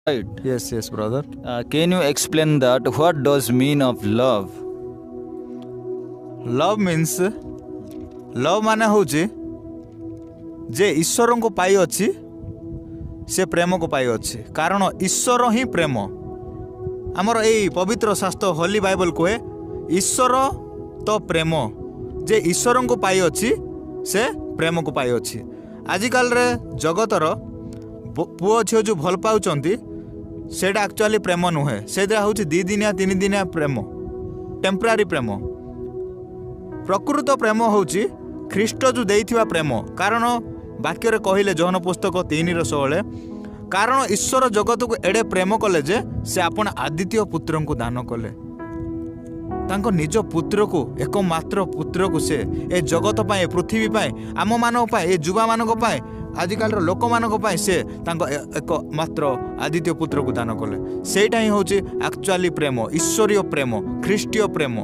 Right. Yes, brother. Can you explain that what does mean of love? Love means, love ମାନେ ହେଉଛି ଯେ ଈଶ୍ୱରଙ୍କୁ ପାଇଅଛି, ସେ ପ୍ରେମକୁ ପାଇଅଛି, କାରଣ ଈଶ୍ୱର ହିଁ ପ୍ରେମ। ଆମର ଏଇ ପବିତ୍ର ଶାସ୍ତ୍ର ହୋଲି ବାଇବଲ କୁହେ, ଈଶ୍ୱର ତ ପ୍ରେମ, ଯେ ଈଶ୍ୱରଙ୍କୁ ପାଇଅଛି ସେ ପ୍ରେମକୁ ପାଇଅଛି। ଆଜିକାଲିରେ ଜଗତର ପୁଅ ଝିଅ ଯେଉଁ ଭଲ ପାଉଛନ୍ତି, ସେଇଟା ଆକ୍ଚୁଆଲି ପ୍ରେମ ନୁହେଁ। ସେଇଟା ହେଉଛି 2 ଦିନିଆ, 3 ଦିନିଆ ପ୍ରେମ, ଟେମ୍ପରାରୀ ପ୍ରେମ। ପ୍ରକୃତ ପ୍ରେମ ହେଉଛି ଖ୍ରୀଷ୍ଟ ଯେଉଁ ଦେଇଥିବା ପ୍ରେମ। କାରଣ ବାକ୍ୟରେ କହିଲେ, ଯୋହନ ପୁସ୍ତକ 3ର 16, କାରଣ ଈଶ୍ୱର ଜଗତକୁ ଏଡ଼େ ପ୍ରେମ କଲେ ଯେ ସେ ଆପଣା ଅଦ୍ୱିତୀୟ ପୁତ୍ରଙ୍କୁ ଦାନ କଲେ। ତାଙ୍କ ନିଜ ପୁତ୍ରକୁ, ଏକମାତ୍ର ପୁତ୍ରକୁ ସେ ଏ ଜଗତ ପାଇଁ, ଏ ପୃଥିବୀ ପାଇଁ, ଆମମାନଙ୍କ ପାଇଁ, ଏ ଯୁବାମାନଙ୍କ ପାଇଁ, ଆଜିକାଲିର ଲୋକମାନଙ୍କ ପାଇଁ ସେ ତାଙ୍କ ଏକମାତ୍ର ଅଦ୍ୱିତୀୟ ପୁତ୍ରକୁ ଦାନ କଲେ। ସେଇଟା ହିଁ ହେଉଛି ଆକ୍ଚୁଆଲି ପ୍ରେମ, ଈଶ୍ୱରୀୟ ପ୍ରେମ, ଖ୍ରୀଷ୍ଟୀୟ ପ୍ରେମ।